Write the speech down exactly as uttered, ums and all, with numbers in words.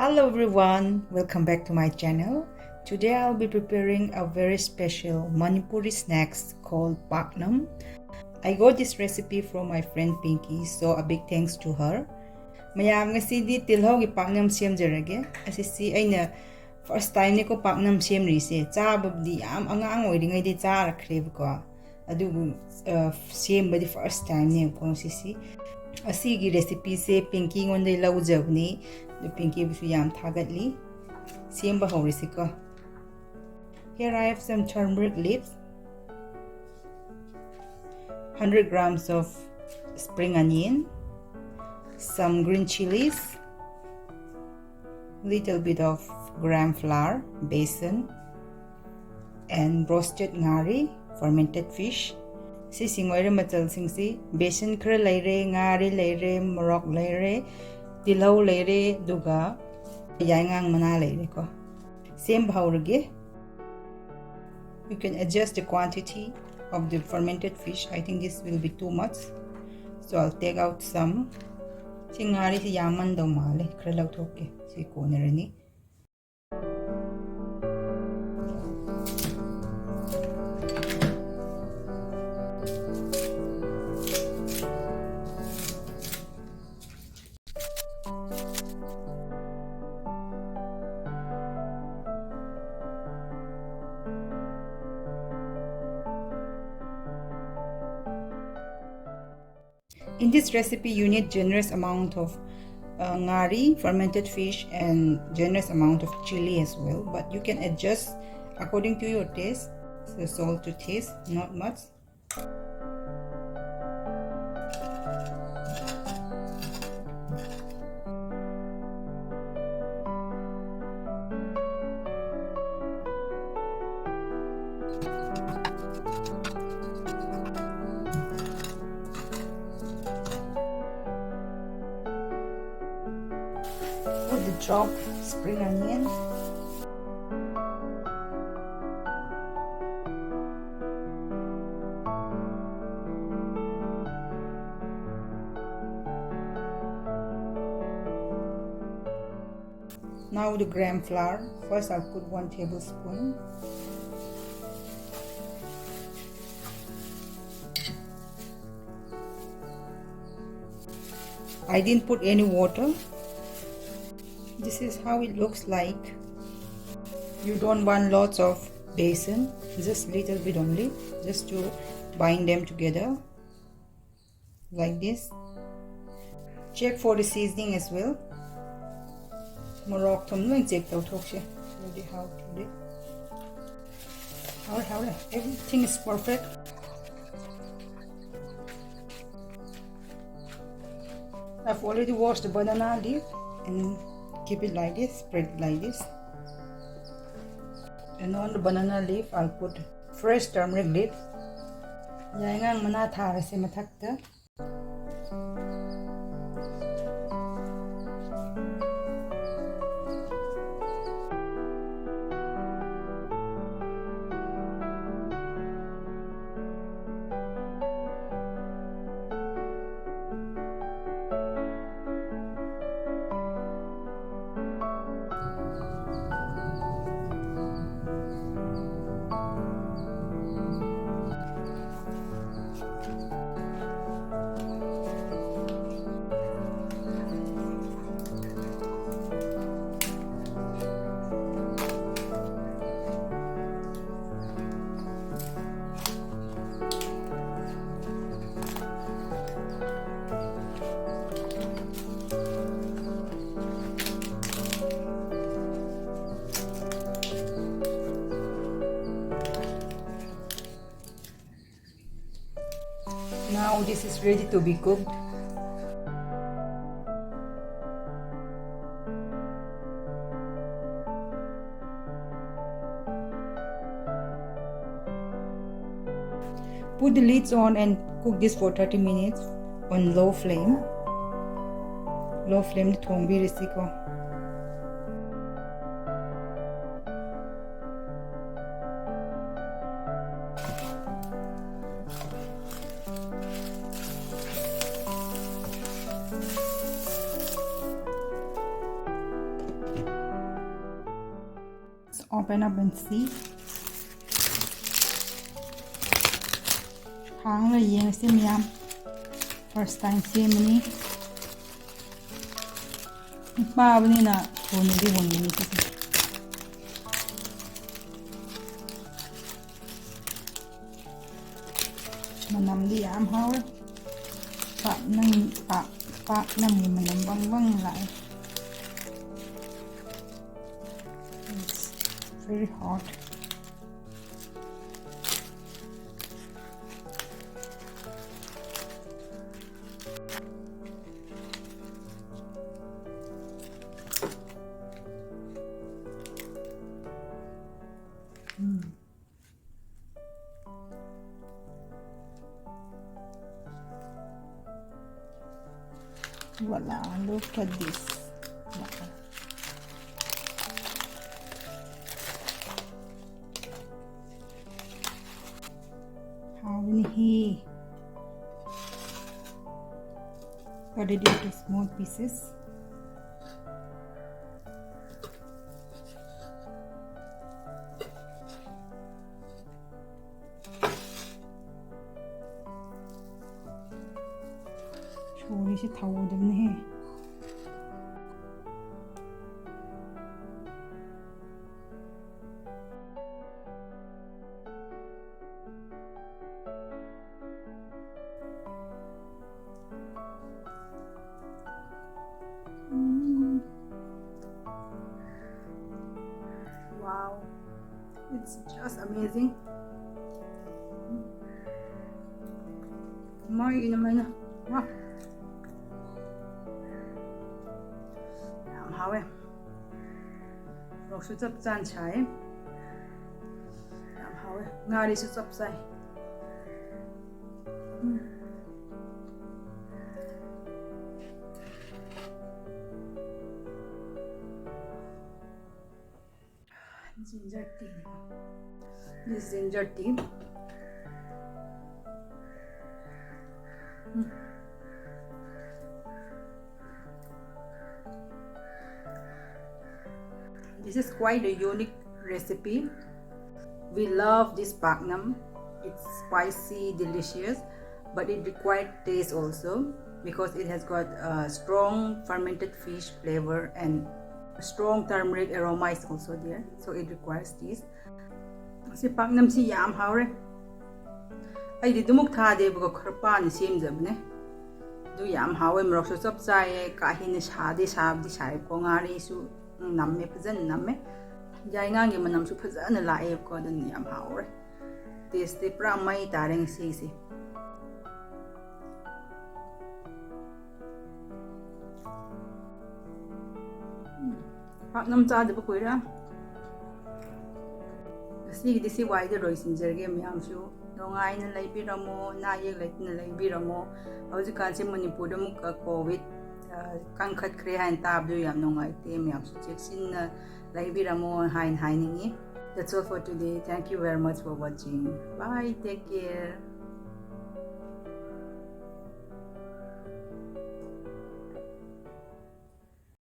Hello everyone, welcome back to my channel. Today I'll be preparing a very special Manipuri snacks called paknam. I got this recipe from my friend Pinky, so a big thanks to her. ꯃꯌꯥꯝ, ꯉꯁꯤꯗꯤ ꯇꯤꯜꯍꯧꯒꯤ ꯄꯥꯛꯅꯝ ꯁꯦꯝꯖꯔꯒꯦ꯫ ꯑꯁꯤꯁꯤ ꯑꯩꯅ first timeꯅꯤꯀꯣ ꯄꯥꯛꯅꯝ ꯁꯦꯝꯔꯤꯁꯦ꯫ ꯆꯥꯕꯕꯨꯗꯤ ꯌꯥꯝ ꯑꯉꯥꯡ ꯑꯣꯏꯔꯤꯉꯩꯗꯤ ꯆꯥꯔꯛꯈ꯭ꯔꯦꯕꯀꯣ, ꯑꯗꯨꯕꯨ ꯑ, ꯁꯦꯝꯕꯗꯤ first timeꯅꯦꯕꯀꯣ ꯁꯤꯁꯤ꯫ ꯑꯁꯤꯒꯤ recipeꯁꯦ ꯄꯤꯡꯀꯤꯉꯣꯟꯗꯒꯤ ꯂꯧꯖꯕꯅꯤ꯫ ꯑꯗꯨ ꯄꯤꯡꯀꯤꯕꯨꯁꯨ ꯌꯥꯝ ꯊꯥꯒꯠꯂꯤ꯫ ꯁꯦꯝꯕ ꯍꯧꯔꯁꯤꯀꯣ꯫ Here I have some turmeric leaves, hundred grams of spring onion, some green chilies, little bit of gram flour, besan, and roasted ꯉꯥꯔꯤ, fermented fish꯫ ꯁꯤꯁꯤꯡ ꯑꯣꯏꯔꯦ ꯃꯆꯜꯁꯤꯡꯁꯤ꯫ ꯕꯦꯁꯟ ꯈꯔ ꯂꯩꯔꯦ, ꯉꯥꯔꯤ ꯂꯩꯔꯦ, ꯃꯣꯔꯣꯛ ꯂꯩꯔꯦ, ꯇꯤꯜꯍꯧ ꯂꯩꯔꯦ, ꯑꯗꯨꯒ ꯌꯥꯏꯉꯪ ꯃꯅꯥ ꯂꯩꯔꯦꯀꯣ꯫ ꯁꯦꯝꯕ ꯍꯧꯔꯒꯦ꯫ You can adjust the quantity of the fermented fish. I think this will be too much. So I'll take out some. ꯁꯤ ꯉꯥꯔꯤꯁꯤ ꯌꯥꯝꯃꯟꯗꯧ ꯃꯥꯜꯂꯦ, ꯈꯔ ꯂꯧꯊꯣꯛꯀꯦ꯫ ꯁꯤ ꯀꯣꯟꯅꯔꯅꯤ꯫ In this recipe, you need generous amount of uh, ngari, fermented fish, and generous amount of chili as well. But you can adjust according to your taste. So salt to taste, not much. With the chopped spring onion. Now the gram flour. First, I'll put one tablespoon. I didn't put any water. This is how it looks like. You don't want lots of besan, just little bit only, just to bind them together, like this. Check for the seasoning as well. Morocco, I'm going to check the, okay. Already how to do. How, how, everything is perfect. I've already washed the banana leaf and keep it like this, spread it like this. And on the banana leaf, I'll put fresh turmeric leaf. ꯌꯥꯏꯉꯪ ꯃꯅꯥ ꯊꯥꯔꯁꯦ ꯃꯊꯛꯇ꯫ Now this is ready to be cooked. Put the lids on and cook this for thirty minutes on low flame. Low flame ꯊꯣꯡꯕꯤꯔꯁꯤꯀꯣ꯫ Open up and see. ꯍꯥꯡꯂꯒ ꯌꯦꯡꯉꯁꯤ ꯃꯌꯥꯝ꯫ First time ꯁꯦꯝꯕꯅꯤ꯫ ꯄꯥꯕꯅꯤꯅ ꯊꯨꯅꯗꯤ ꯃꯨꯟꯒꯅꯤ ꯁꯤꯁꯦ꯫ ꯃꯅꯝꯗꯤ ꯌꯥꯝ ꯍꯥꯎꯋꯦ꯫ ꯄꯥꯛꯅꯝ, ꯄꯥꯛ, ꯄꯥꯛꯅꯝꯒꯤ ꯃꯅꯝ ꯕꯪ ꯕꯪ ꯂꯥꯛꯑꯦ꯫ It's very hot. Mm. Voila, look at this. Wow. How many he? Cut it into small pieces. ꯁꯣꯔꯤꯁꯦ ꯊꯧꯒꯗꯕꯅꯦꯍꯦ꯫ Mm. Wow, it's just amazing. ꯃꯣꯏꯒꯤ ꯑꯗꯨꯃꯥꯏꯅ, ꯋꯥ, ꯌꯥꯝ ꯍꯥꯎꯋꯦ꯫ ꯃꯣꯔꯣꯛꯁꯨ ꯆꯞ ꯆꯥꯅ ꯁꯥꯏ꯫ ꯌꯥꯝ ꯍꯥꯎꯋꯦ꯫ ꯉꯥꯔꯤꯁꯨ ꯆꯞ ꯆꯥꯏ꯫ ꯎꯝ꯫ Ginger tea. This is ginger tea. Mm. This is quite a unique Recipe. We love this paknam. It's spicy, delicious, but it required taste also because it has got a strong fermented fish flavor and strong turmeric aroma is also there. So it requires this. ꯁꯤ ꯄꯥꯛꯅꯝꯁꯤ ꯌꯥꯝ ꯍꯥꯎꯔꯦ꯫ ꯑꯩꯗꯤ ꯑꯗꯨꯃꯛ ꯊꯥꯗꯦꯕꯀꯣ, ꯈꯔ ꯄꯥꯅ ꯁꯦꯝꯖꯕꯅꯦ꯫ ꯑꯗꯨ ꯌꯥꯝ ꯍꯥꯎꯋꯦ, ꯃꯣꯔꯣꯛꯁꯨ ꯆꯞ ꯆꯥꯏꯌꯦ, ꯀꯥ ꯍꯦꯟꯅ ꯁꯥꯗꯤ ꯁꯥꯕꯗꯤ ꯁꯥꯏꯕꯀꯣ, ꯉꯥꯔꯤꯁꯨ ꯅꯝꯃꯦ, ꯐꯖꯅ ꯅꯝꯃꯦ꯫ ꯌꯥꯏꯉꯪꯒꯤ ꯃꯅꯝꯁꯨ ꯐꯖꯅ ꯂꯥꯛꯑꯦꯕꯀꯣ, ꯑꯗꯨꯅ ꯌꯥꯝ ꯍꯥꯎꯔꯦ꯫ Taste ꯇꯤ ꯄꯨꯔꯥ ꯃꯩ ꯇꯥꯔꯦ ꯉꯁꯤꯁꯦ꯫ ꯎꯝ, ꯄꯥꯛꯅꯝ ꯆꯥꯗꯕ ꯀꯨꯏꯔꯦ꯫ ꯉꯁꯤꯒꯤꯗꯤ ꯁꯤ ꯋꯥꯏꯗ ꯂꯣꯏꯁꯤꯟꯖꯔꯒꯦ꯫ ꯃꯌꯥꯝꯁꯨ ꯅꯨꯡꯉꯥꯏꯅ ꯂꯩꯕꯤꯔꯝꯃꯣ, ꯑꯅꯥ ꯑꯌꯦꯛ ꯂꯩꯇꯅ ꯂꯩꯕꯤꯔꯝꯃꯣ꯫ ꯍꯧꯖꯤꯛꯀꯥꯟꯁꯦ ꯃꯅꯤꯄꯨꯔꯗ ꯑꯃꯨꯛꯀ COVID, ꯑ, ꯀꯟꯈꯠꯈ꯭ꯔꯦ ꯍꯥꯏꯅ ꯇꯥꯕꯗꯨ ꯌꯥꯝ ꯅꯨꯡꯉꯥꯏꯇꯦ꯫ ꯃꯌꯥꯝꯁꯨ ꯆꯦꯛꯁꯤꯟꯅ ꯂꯩꯕꯤꯔꯝꯃꯣ ꯍꯥꯏꯅ ꯍꯥꯏꯅꯤꯡꯉꯤ꯫ That's all for today. Thank you very much for watching. Bye. Take care.